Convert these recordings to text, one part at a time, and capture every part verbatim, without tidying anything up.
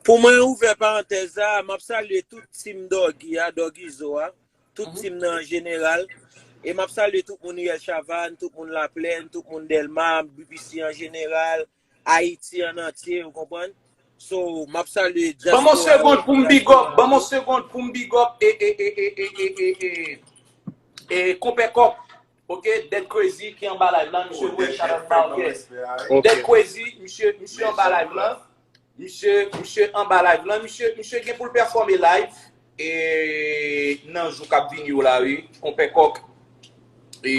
Pou mwen ouvè parantèz la, m ap salye tout team Doggy a, Doggy Zo a, tout team nan an jeneral. E m ap salye tout moun Riel Chavannes, tout moun Laplèn, tout moun Dèlma, B P C an jeneral, Ayiti an antye, ou konprann? So, m ap salye dyaspora yo. Ban m yon segond pou m big up, ban m yon segond pou m big up e, e, e, e, e, e, e, e, e, Konpè Kòk, ok, Dead Crazy ki anba live la, misye voye shout out ba, ok. Dead Crazy, misye, misye anba live la. Misye, misye anba live la, misye, misye gen pou l pèfòme live e nan jou k ap vini yo la, wi. Konpè Kòk. E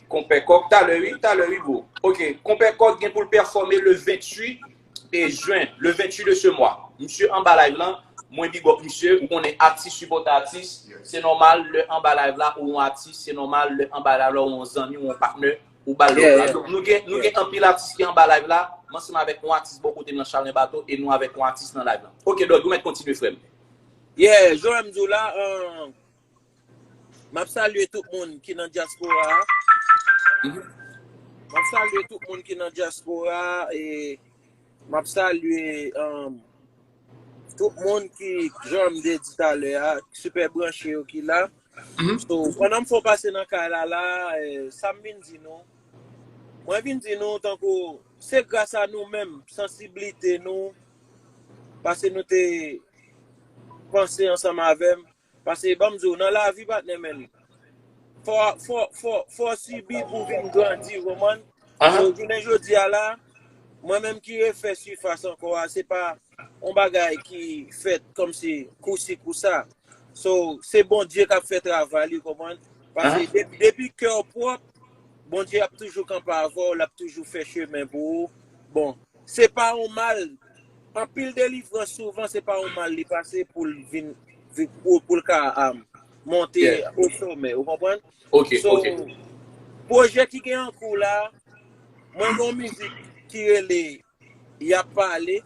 Konpè Kòk, talè, wi, talè, wi, bro. Ok, Konpè Kòk gen pou l pèfòme le venntuit e jen, le venntuit de ce mois. Misye anba live la, mwen big up misye, ou konnen atis sipòte atis, se nòmal, lè anba live la, ou yon atis, se nòmal, lè anba live la, ou yon zanmi, ou yon patnè, ou ba l love la. Donk, nou gen, nou gen anpil atis ki anba live la, m ansanm avèk yon atis bò kote m nan Chalè Bato, e nou avèk yon atis nan live la. Ok, Dog, ou mèt kontinye, frè m. Yeah, jan m di w la, euh, m ap salye tout moun ki nan dyaspora a. M ap salye tout moun ki nan dyaspora a, e m ap salye, um, tout moun ki, jan m te di talè a, sipè branche yo ki la. So, pandan m fè w pase nan kay la, la, eh, sa m vin di nou, mwen vin di nou tankou, se gras a nou menm, sansiblite nou, paske nou te panse ansanm avè m. Paske, ban m di w, nan lavi, patnè, menm, fò, fò, fò, fò w sibi pou w vin grandi, ou konprann? So, jounen jodi a la, mwen menm ki refè sifas ankò a, se pa yon bagay ki fèt kòmsi kousi kousa. So, se Bondye k ap fè travay li, konprann? Paske depi, depi kè w pwòp, Bondye ap toujou kanpe avè w, l ap toujou fè chemen pou ou. Bon, se pa yon mal. Anpil delivrans souvan, se pa yon mal li pase pou l vin, vin- pou, pou l ka, um, monte o somè, ou konprann? Ok, so, ok. Pwojè ki gen an kou la, mwen gen yon mizik ki rele Y ap pale,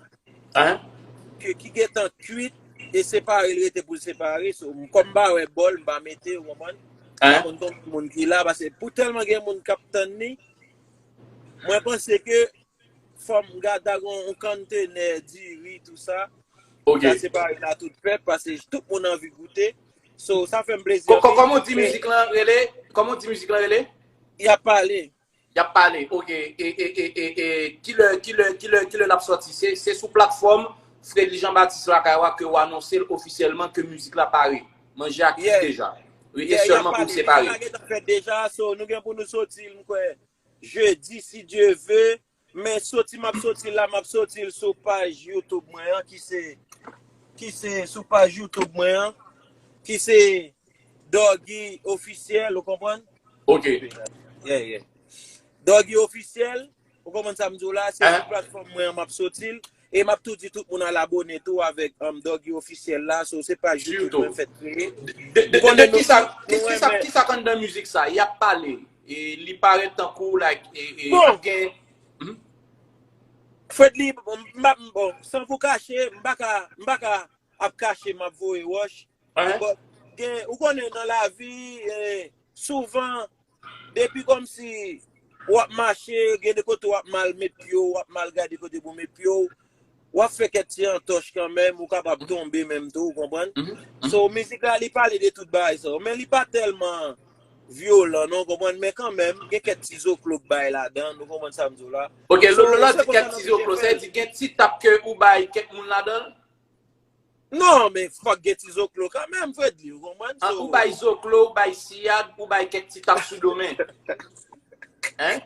ke, ki gentan kwit, e separe l rete pou l separe. So, m, kòm m pa wè bò l, m pa mete, ou konprann? M pa konn konbyen moun ki la, paske pou tèlman gen moun k ap tann li, mwen panse ke fò m gade ak yon, yon konntenè diri, tou sa. Ok. Sa separe la tout pèp, paske tout moun anvi goute. So, sa fè m plezi anpil. Kòman w di mizik lan rele? Kòman w di mizik lan rele? Y ap pale. Y ap pale, ok. E, e, e, e, e, kilè, kilè, kilè, kilè l ap sòti? Se, se sou platfòm Fredly Jean Baptiste Lakay Wa ke w anonse l ofisyèlman ke mizik la pare. Manje a kwit deja. Rete sèlman pou l separe. Mizik la gentan fèt deja, so nou gen pou nou sòti l, m kwè, jedi, si Dye ve. Men sòti m ap sòti l la, m ap sòti l sou paj YouTube mwen an, ki se, ki se sou paj YouTube mwen an, ki se Doggy Officiel, ou konprann? Ok. Yeah, yeah. Doggy Officiel, ou konprann sa m di w la, se sou platfòm mwen an m ap sòti l. E m ap tou di tout moun al abone tou avèk, um, Doggy Officiel la, so se paj YouTube mwen fèt kreye. De, de, de, de kisa, kisa, kisa k anndan mizik sa? Y ap pale. E li parèt tankou, like, e, e, ap gen. Fredly, m, m, m, bon, san pou kache, m pa ka, m pa ka ap kache, m ap voye wòch. But gen, ou konnen nan lavi, eh, souvan, depi kòmsi w ap mache, gen de kote w ap mal met pye w, w ap mal gade kote pou w met pye w, w ap fè kèk ti antòch kanmenm, ou kapab tonbe menm tou, ou konprann? So, mizik la, li pale de tout bagay sa yo. Men li pa tèlman vyolan, non, ou konprann? Men kanmenm, gen kèk ti zoklo k bay ladan, ou konprann sa m di w la? Ok, lè w di kèk ti zoklo, sa vle di gen ti tap ke ou bay kèk moun ladan l? Non, men fòk gen ti zoklo kanmenm, Fredly, ou konprann? Ah, ou bay zoklo, ou bay siyad, ou bay kèk ti tap sou do men. Hein?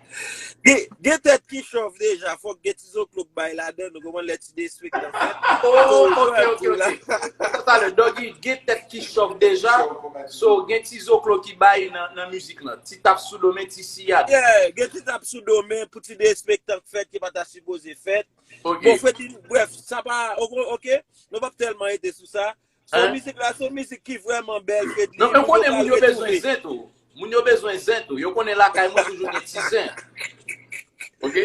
Gen, gen tèt ki chòf deja, fòk gen ti zoklo k bay ladan, ou konprann, lè ti despektan fèt. Oh, ok, ok, ok. Talè, Doggy, gen tèt ki chòf deja, so gen ti zoklo ki bay nan, nan mizik lan. Ti tap sou do men, ti siyad. Yeah, gen ti tap sou do men pou ti despektan k fèt ki pa ta sipoze fèt. Ok. Bon, Fredly, brèf, sa pa, ok, ok, nou p ap tèlman ede sou sa. So, mizik la, se yon mizik ki vrèman bèl, Fredly. Non, men ou konnen moun yo bezwen zen tou. Moun yo bezwen zen tou. Yo konnen lakay mwen toujou gen ti zen. Ok?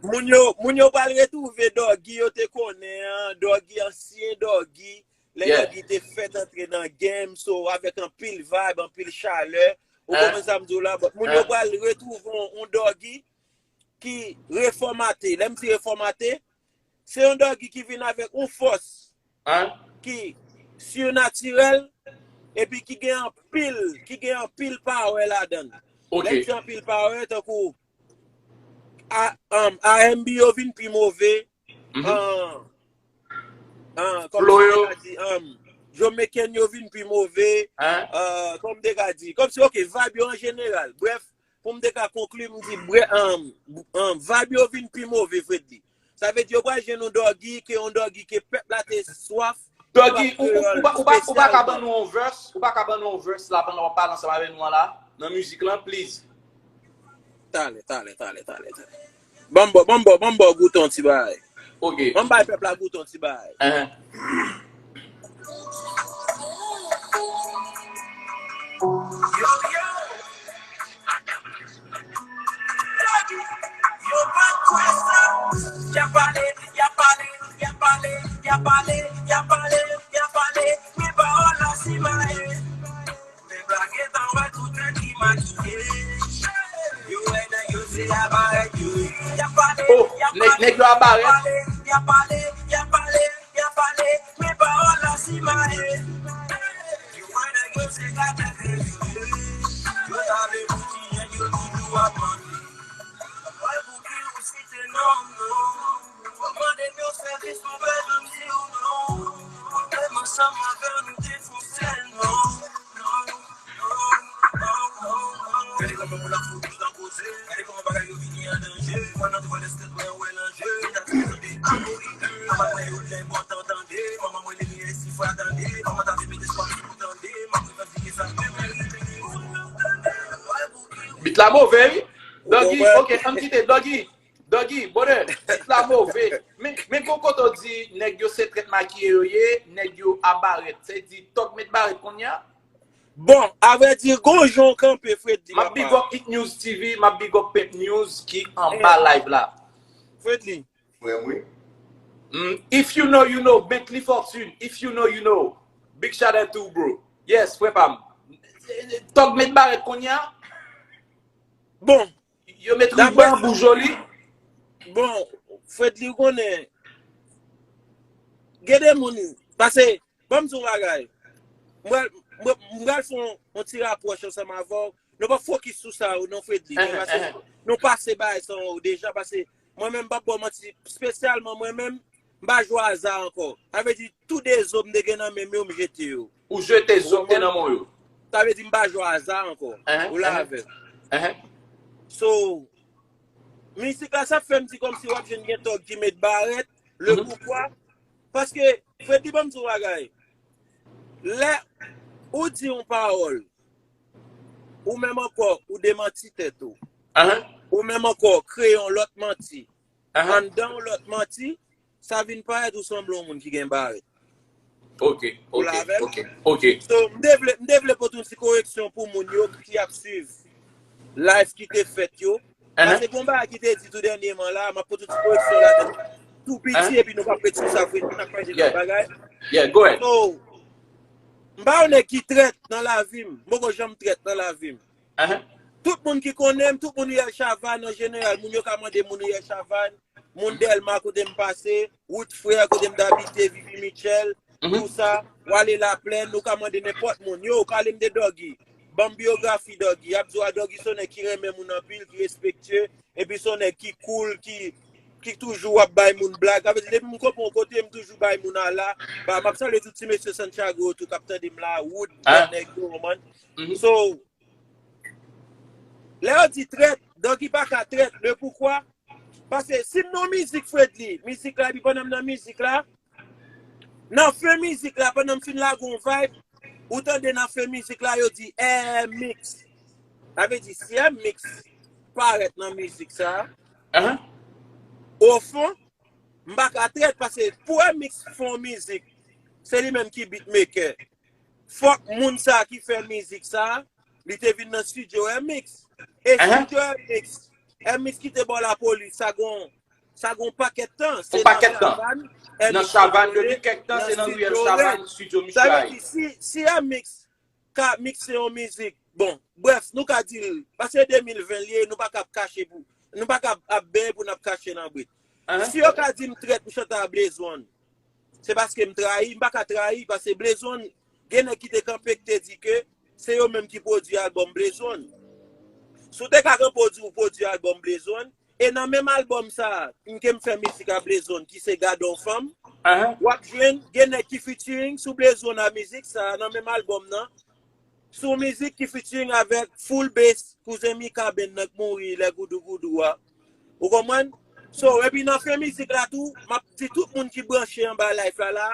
Moun yo, moun yo pral retwouve Doggy yo te konnen an, Doggy, ansyen Doggy, lè Doggy te fèk antre nan game, so, avèk anpil vibe, anpil chalè. Ou konprann sa m di w la? But moun yo pral retwouve yon, yon Doggy ki refòmate. Lè m di refòmate, se yon doggy ki vin avèk yon fòs ki sinatirèl, epi ki gen anpil, ki gen anpil pawè ladan l. Lè m di anpil pawè, tankou A, um, R and B yo vin pi move. An, an, kòmsi m te ka di, um, Jamaican yo vin pi move. Uh, kòm m te ka di, kòmsi, ok, vibe yo an jeneral. Brèf, pou m te ka konkli, m di, brè, um, um, vibe yo vin pi move, Fredly. Sa vle di yo pral jwenn yon doggy, ke yon doggy ke pèp la te swaf. Doggy, ou, ou, ou, pa, ou, pa, ou pa ka ban nou yon verse, ou pa ka ban nou yon verse la pandan w ap pale ansanm avè nou an la, nan mizik lan, please. Talè, talè, talè, talè, talè. Ban m ba, ban m ba, ban m ba w goute yon ti bagay. Ok. Ban m bay pèp la goute yon ti bagay. Ahan. Yo, yo. Yo pa kwè sa. Y ap pale, y ap pale, y ap pale, y ap pale, y ap pale, y ap pale, men pawòl la simaye. Men blagen tan wè tout nèg ki makiye. Yo wè nèg yo se aparèt yo ye. Y ap pale, oh, y ap nèg, pale, nèg yo aparèt. Y ap pale, y ap pale, y ap pale, y ap pale, men pawòl la simaye. Yo wè nèg yo se gate yo ye. Yo ta vle pou ki nèg yo toujou ap mande. Wè pou ki ou site non m non. Ou mande m yon sèvis, mwen pa janm di w non. Ou te m ansanm avè w, nou te fon sèl non. Non, non, non, non, non. Gade kòman moun ap fout tout an koze. Gade kòman bagay yo vini an danje. Mwen nan twalèt tèt mwen wè lanje. Tèt mwen tande akori. Papa mwen yo lè enpòtan tande. Manman mwen li reyisi fwa tande. Manman ta vle mete swa sou tande. M ap revandike sa menm lè li vini. Ou tande? Wè pou ki ou Bit la move, wi. Doggy, ok, ann kite Doggy. Doggy, bonè, bit la move. Men, men gon kote w di nèg yo se trèt makiye yo ye, nèg yo a barèt. Se di Tòg met barèt kounye a? Bon, avrèdi, gon jan w kanpe, Fredly, papa. M ap big up Hit News T V, m ap big up Pimp News ki anba live la. Fredly. Frè m, wi. Mm, if you know, you know. Bentley Fortune, if you know, you know. Big shout out to you, bro. Yes, frè pa m. Tòg met barèt kounye a? Bon, yo met riban, bouj joli. Bon, Fredly, ou konnen, gen de moun, pase, ban m di w yon bagay. Mwen, mwen, mwen pral fè yon, yon ti rapwòch ansanm avè w. Nou pa fokis sou sa, non, Fredly. Paske nou pase bagay sa yo deja, paske mwen menm, m p ap ba w manti, espesyalman mwen menm, m pa jwe aza ankò. Sa vle di, tou de zo m te gen nan men m yo, m jete yo. Ou jete zo k te nan men w yo. Sa vle di, m pa jwe aza ankò. Ou la avè m. So, mizik la, sa fè m di kòmsi w ap jwenn gen Tòg ki met barèt, le poukwa. Paske, Fredly, ban m di w yon bagay. Lè ou di yon pawòl, ou menm ankò, ou demanti tèt ou. Ou menm ankò, kreye yon lòt manti. Anndan yon lòt manti, sa vin parèt ou sanble yon moun ki gen barèt. Ok, ok, ok, ok. So, m te vle, m te vle pote yon ti koreksyon pou moun yo ki ap swiv live ki te fèt yo. Paske gon bagay ki te di tou dènyèman la, m ap pote yon ti koreksyon ladan. Tou piti, epi nou p ap ret sou sa, Fredly, n ap pale de lòt bagay. Yeah, go ahead. So, m pa yon nèg ki trèt nan lavi m. M poko janm trèt nan lavi m. Tout moun ki konnen m, tout moun Riyèl Chavàn an jeneral, moun yo ka mande moun Riyèl Chavàn, moun Dèlma kote m pase, Wout Frè kote m t abite, Vivi Mitchell, tou sa, w ale Laplèn, ou ka mande nenpòt moun. Yo, pale m de Doggy. Ban m biyografi Doggy. Y ap di w a Doggy se yon nèg ki renmen moun anpil, ki respektye, epi se yon nèg ki cool, ki, ki toujou ap bay moun blag. Sa vle di, depi m konprann yon kote, m toujou bay moun ala. Ba, m ap salye tout ti mesye Santiago yo tou k ap tande m la, Wood, lòt nèg yo, man. So, lè yo di trèt, Doggy pa ka trèt. Le poukwa? Paske si m nan mizik Fredly, mizik la, epi pandan m nan mizik la, nan fen mizik la, pandan m fin lage yon vibe, ou tande nan fen mizik la, yo di, "Eh, Mix." Sa vle di, si M-Mix parèt nan mizik sa, ofon, m pa ka trèt, paske pou M-Mix fè yon mizik, se li menm ki beatmaker. Fòk moun sa ki fè mizik sa, li te vin nan studio M-Mix. E studio M-Mix, M-Mix ki te bò lapolis, sa gon, sa gon pakèt tan. Se nan Chavàn, nan Chavàn depi kèk tan, se nan Riyèl Chavàn, studio Mix la ye. Sa vle di, si, si M-Mix ka mikse yon mizik, bon, brèf, nou ka di l, paske de mil ven li ye, nou pa ka ap kache pou, nou pa ka ap benyen pou n ap kache nan brit. Si yo ka di m trèt, m chante a Blaze One, se paske m trayi, m pa ka trayi, paske Blaze One, gen nèg ki te kanpe ki te di ke se yo menm ki pwodui albòm Blaze One. Si w te ka gen pwodui, ou pwodui albòm Blaze One, e nan menm albòm sa, m ke m fè mizik a Blaze One, ki se Gadon Fanm, w ap jwenn gen nèg ki featuring sou Blaze One a mizik sa, nan menm albòm nan, sou mizik ki featuring avèk Full Bass, kouzen Mika Band nan k mouri lè goudou goudou a. Ou konprann? So, epi nan fen mizik la tou, m ap di tout moun ki branche anba live la la,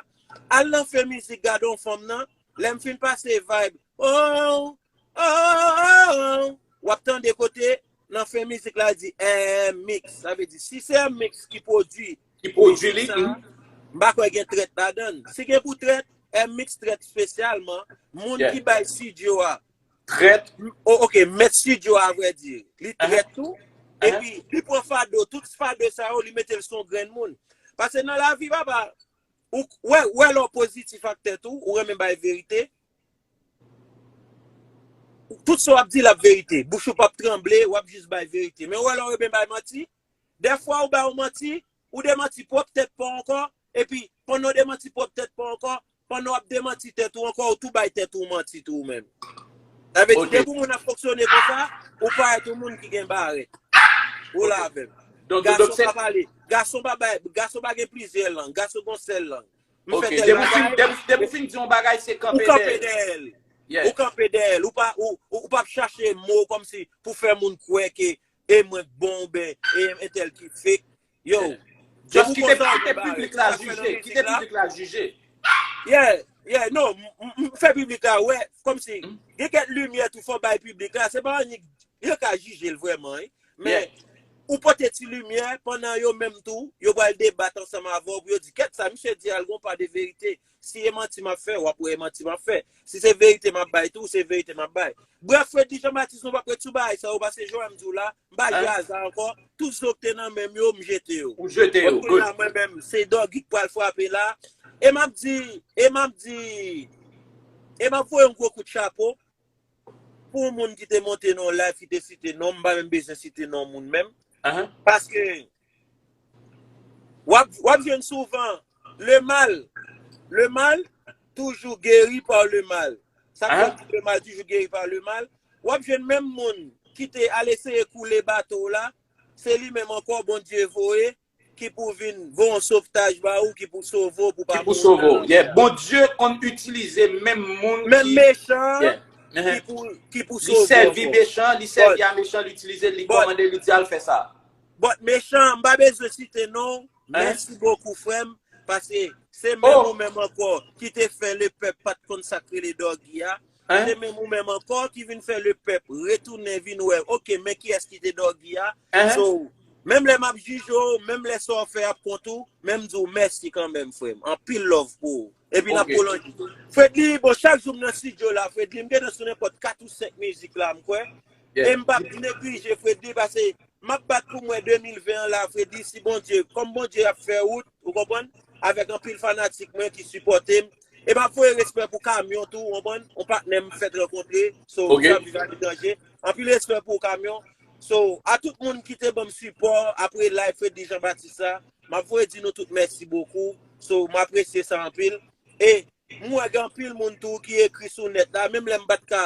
al nan fen mizik Gadon Fanm nan, lè m fin pase vibe, oh, oh, oh, oh, w ap tande kote nan fen mizik la di M-Mix. Sa vle di, si se M-Mix ki pwodui, ki pwodui li, m pa kwè gen trèt ladan l. Si gen pou trèt, M-Mix trèt espesyalman, moun ki bay studio a. Trèt. O, ok, mèt studio a, vrè di. Li trèt tou. Epi, li pran fado, tout fado sa yo, li mete l sou yon grenn moun. Paske nan lavi, papa, ou wè, wè lè w pozitif ak tèt ou, ou renmen bay verite. Tout sa w ap di, l ap verite. Bouch ou p ap tranble, w ap jis bay verite. Men wè lè w renmen bay manti, dèfwa ou bay yon manti, ou demanti pwòp tèt pa w ankò, epi pandan w demanti pwòp tèt pa w ankò, pandan w ap demanti tèt ou ankò, ou tou bay tèt ou manti tou ou menm. Sa vle di, depi moun ap fonksyone konsa, ou parèt yon moun ki gen barèt. Ou la avè m. Gason pa pale. Gason pa bay, gason pa gen plizyè lang. Gason gen yon sèl lang. M fè tèl bagay. Depi w fin di yon bagay, se kanpe dèyè l. Ou kanpe dèyè l. Ou pa, ou, ou, ou p ap chache mo kòmsi pou fè moun kwè ke e mwen k bon oubyen e entèl ki fake. Yo, just kite, kite piblik la jije. Kite piblik la jije. Yeah, yeah, no, m, m, m fè piblik la wè, kòmsi, gen kèk limyè tou fò bay piblik la, se pa annik yo ka jije l vrèman, wi. Men, ou pote ti limyè, pandan yo menm tou, yo pral debat ansanm avè w pou yo di, kèt sa, misye di a, l gon pa de verite. Si e manti m ap fè, w ap wè e manti m ap fè. Si se verite m ap bay tou, se verite m ap bay. Brèf, Fredly Jean Baptiste, nou p ap ret sou bagay sa yo, paske jan m di w la, m pa jwe aza ankò. Tout zo k te nan men m yo, m jete yo. Ou jete yo, good. Kounye a, mwen menm, se Doggy k pral frape la. E m ap di, e m ap di, e m ap voye yon gwo kout chapo pou yon moun ki te monte nan yon live, ki te site non m, m pa menm bezwen site non moun menm. Paske w ap, w ap jwenn souvan, le mal, le mal toujours guéri par le mal. Sa k fè di le mal toujours guéri par le mal. W ap jwenn menm moun ki te al eseye koule bato w la, se li menm ankò Bondye voye, ki pou vin voye yon sovtaj ba ou, ki pou sove w, pou pa mouri nan lanmè a. Ki pou sove w. Yeah. Bondye konn itilize menm moun ki, menm mechan an, ki pou, ki pou sove w ankò. Li sèvi mechan, li sèvi a mechan, li itilize l, li kòmande, li di al fè sa. But mechan, m pa bezwen site non w. Mèsi bokou, frè m, paske se menm ou menm ankò ki te fè lepèp pa t konn sa k rele Doggy a. Se menm ou menm ankò ki vin fè lepèp retounen vin wè, ok, men kiyès ki te Doggy a. So, menm lè m ap jije w, menm lè sa w fè ap kont ou, men m di w mèsi kanmenm, frè m. Anpil love pou ou. Epi n ap pwolonje. Fredly, bon, chak jou m nan estidyo la, Fredly, m gentan sou nenpòt kat ou senk mizik la, m kwè. E m p ap neglije Fredly, paske m ap bat pou mwen de mil ven an la, Fredly, si Bondye, kòm Bondye ap fè wout, ou konprann? Avèk anpil fanatik mwen ki sipòte m. E m ap voye respè pou Kamyon tou, ou konprann? On patnè m fèt rankontre, so, sa viv aletranje. Anpil respè pou ou, Kamyon. So, a tout moun ki te ban m sipò apre live Fredly Jean Baptiste la, m ap voye di nou tout mèsi bokou. So, m apresye sa anpil. E m wè gen anpil moun tou ki ekri sou nèt la, menm lè m pa t ka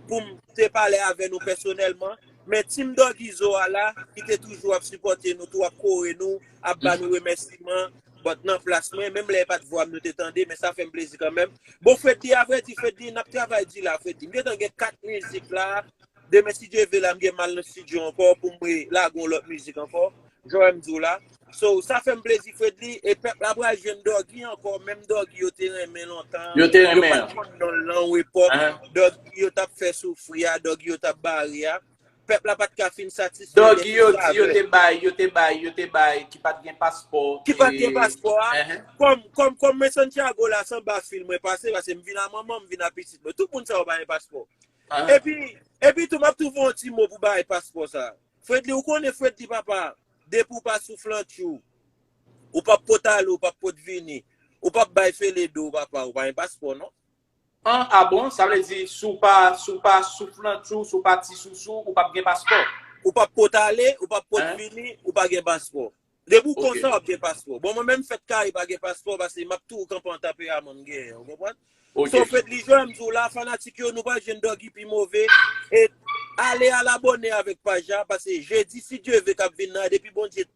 pou m te pale avè nou pèsonèlman, men Team Doggy Zo a la, ki te toujou ap sipòte nou tou, ap kore nou, ap ba nou remèsiman, but nan plas mwen, menm lè e pa t vwa m nou te tande, men sa fè m plezi kanmenm. Bon, Fredly, a vrè di, Fredly, n ap travay di la, Fredly. M gentan gen kat mizik la, demen, si Dye vle, la, m gen m al nan estidyo ankò pou m re-, lage yon lòt mizik ankò. Jan m di w la. So, sa fè m plezi, Fredly, e pèp la pral jwenn Doggy ankò, menm Doggy yo te renmen lontan. Yo te renmen. Yo pa t konn non l nan yon epòk. Doggy yo t ap fè soufri a, Doggy yo t ap bare a. Pèp la pa t ka fin satisfè de tout sa. Doggy yo di yo te bay, yo te bay, yo te bay, ki pa t gen paspò. Ki pa t gen paspò a. Kòm, kòm, kòm mwen Santiago la, se anba fil mwen pase, paske m vin a manman, m vin a pitit mwen. Tout moun sa yo pa gen paspò. Epi, epi tou, m ap tou voye yon ti mo pou bagay paspò sa. Fredly, ou konnen Fredly, papa, depi w pa sou Flantchou, ou p ap pot ale, ou p ap pot vini, ou p ap bay fele do, papa, ou pa gen paspò, non? An, a bon? Sa vle di, si w pa, si w pa sou Flantchou, si w pa Ti Sousou, ou p ap gen paspò? Ou p ap pot ale, ou p ap pot vini, ou pa gen paspò. Depi w konsa w ap gen paspò. Bon, mwen menm fèt kare pa gen paspò, paske m ap toujou kanpe an tanperaman m genyen, ou konprann? So, Fredly, jan m di w la, fanatik yo, nou pral jwenn Doggy pi move. E ale al abòne avèk paj la, paske jedi, si Dye vle, k ap vin nan, depi Bondye,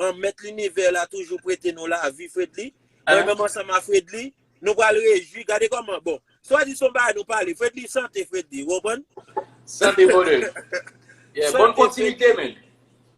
an, Mèt linivè la toujou prete nou lavi, Fredly, mwen menm ansanm a Fredly, nou pral rejwi. Gade kòman, bon, swadizan bagay nou pale. Fredly, sante, Fredly, ou konprann? Sante, brother. Yeah, bonne continuité, man.